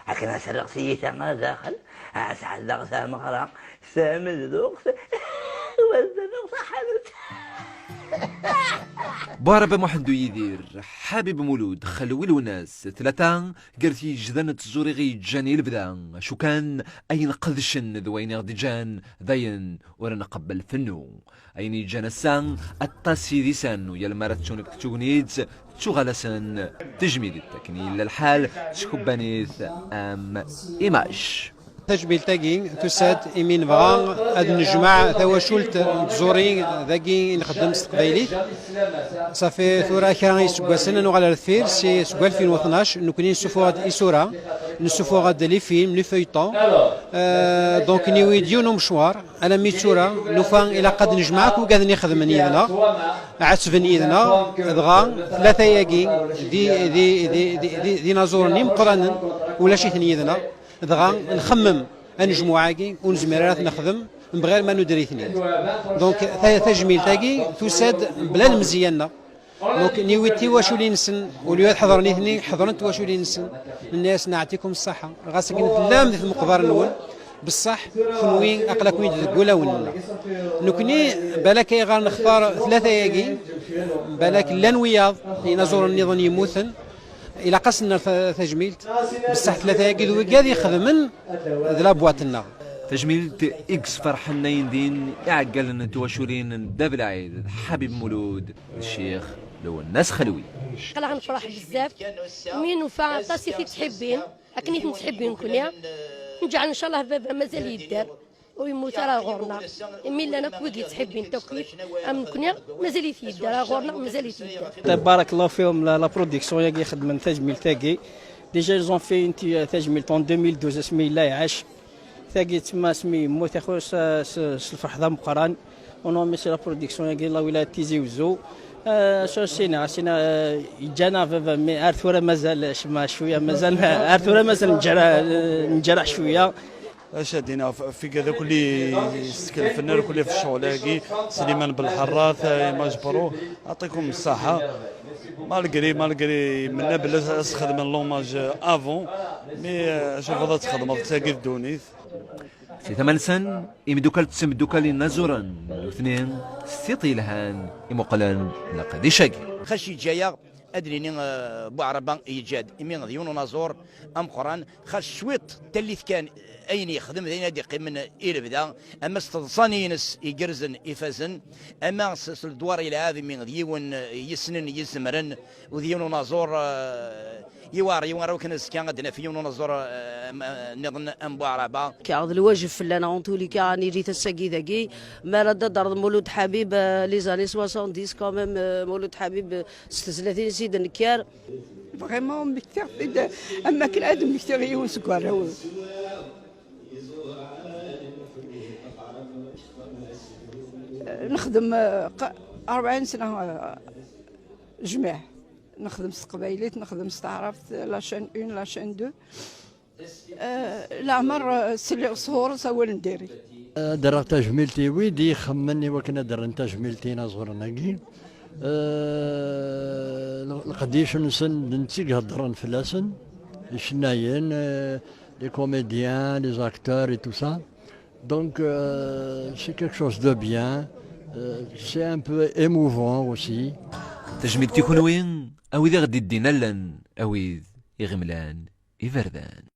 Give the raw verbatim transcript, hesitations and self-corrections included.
Akken ad s-rreɣ tiyita ɣer daxel, ad s-ɛeddaɣ tameɣra, tamezduɣt, ad s-rreɣ taḥanut. Buɛraba Muḥend U Yidir, Ḥabib Mulud, Xelwi Lwennas, tlata gar tijda n tẓuri i yeǧǧan i lebda, acu kan ayen qedcen d wayen i ɣ-d-ǧǧan, d ayen ur nqebbel fennu. Ayen yeǧǧan ass-a, aṭas i d-isan, u yal mi ara tettunefk d tegnit, tuɣal-asen tejmilt. Akken yella lḥal, skubban-it am image. Tajmilt-agi tusa-d imi nebɣa ad nejmeɛ tawacult n tẓuri dagi i nxeddem s teqbaylit. Safi tura kra n yiseggasen ad nuɣal ar deffir, si seg alfin u tnac, nekkni nessufuɣ-d isura, nessufuɣ-d les films, les feuilletons. Euh, donc, niwi-d yiwen umecwar, alammi d tura, nufa ilaq ad nejmeɛ akk ugaden ixedmen yid-neɣ, ɛettben yid-neɣ, dɣa tlata-agi d i-, d i-, d i-, d i-, d inaẓuren imeqqranen, ulac-iten yid-neɣ, dɣa nxemmem anejmuɛ-agi ur nezmir ara ad t-nexdem mebɣir ma nuder-iten-id. Donc, ta-, tajmilt-agi tusa-d mebla lemzeyya-nneɣ. Donc, niwi d tiwaculin-nsen, au lieu ad ḥeḍren nitni, ḥeḍren tiwaculin-nsen. Nenna-yasen: "Ɛṭikum ṣṣaḥa, ɣas akken tellam di tmeqbar-nwen, beṣṣaḥ kenwi aql-aken-id deg wulawen-nneɣ." Nekni, balak ayɣer nextar tlata-agi, balak llan wiyaḍ, inaẓuren nniḍen yemmuten, ilaq-asen nerr ta-, tajmilt, beṣṣaḥ tlata-agi d wigad ixedmen d la boîte-nneɣ. Tajmilt i yesferḥen ayen din iɛeggalen n twaculin n Dda Belɛid, d Ḥabib Mulud d Ccix Lwennas Xelwi. Aql-aɣ nefṛeḥ bezzaf mi nufa aṭas i t-ittḥibbin akken i ten-ttḥibbin nekni. Nǧeɛl ncallah baba mazal yedder, ur yemmut ara ɣur-neɣ. Imi llan akk wid yettḥibbin takit am nekni, mazal-it yedder, ar ɣur-neɣ mazal-it yedder. Barakallahu fihum, la, la production-agi xedmen tajmilt-agi. Déjà, ils ont fait une ti-, tajmilt en deux mille douze, asmi yella iɛac. Tagi tsemma asmi yemmut axu s, s, s lferḥ d ameqqran. Au nom, c'est la production-agi n la wilaya Tizi Wezzu. Euh, sur Sina, Sina, euh, yeǧǧa-aneɣ baba, mais ar tura mazal cma cwiya, mazal, ar tura mazal nǧerreḥ, nǧerreḥ cwiya. Acu ad d-iniɣ, f-, f igad akk li yeskelfen, akk li f ccɣel-agi, Sliman Belḥerrat, Imaj Pro, ɛṭikum ṣṣaḥa. Malgré, malgré menna belli ad s-xedmen l'hommage avant, mais, euh, acu tebɣiḍ ad txedmeḍ, d tagi d ddunit. Si tama-nsen, imeddukal d timeddukal inaẓuren, nutni s tiṭ yelhan imuqlen leqdic-agi. Xas yeǧǧa-yaɣ, ad d-nini, eh, Buɛraba yeǧǧa-d, imi d yiwen unaẓur ameqqran, xas cwiṭ tallit kan, ayen yexdem d ayen ad d-iqqimen i lebda, ama s teḍsa-ines igerrzen ifazen, ama s, s ledwar yelɛab, imi d yiwen, eh, yessnen, yezemren, u d yiwen unaẓur, eh, yewɛer, yewɛer akken azekka ad d-naf yiwen unaẓur, eh, am-, eh, nniḍen am Buɛraba. Car d lwajeb fell-aneɣ, en tous les cas, ad nili ass-agi dagi. Mi ara d-teddreḍ Mulud Ḥabib, euh, les années soixante-dix quand même, euh, Mulud Ḥabib, euh, s tezlatin-is i d-nekker. Vraiment, mmektiɣ-t-id am wakken ad mmektiɣ yiwen seg warraw-iw. Nexdem, euh, qa-, rebɛin sna, euh, jmiɛ. Nexdem s teqbaylit, nexdem s taɛrabt, la chaîne un, la chaîne deux. Euh, leɛmer, euh, sliɣ sɣur-s awal n diri. Ad d-rreɣ tajmilt i wid i ixemmen i wakken ad d-rren tajmilt i inaẓuren-agi. Euh, le-, leqdic-nsen d netta i iheddren fell-asen, icennayen, euh, les comédiens, les acteurs et tout ça. Donc, euh, c'est quelque chose de bien. Euh, c'est un peu émouvant aussi. Tajmilt i kunwi, a wid i ɣ-d-iddin allen, a wid i ɣ-imlan iberdan.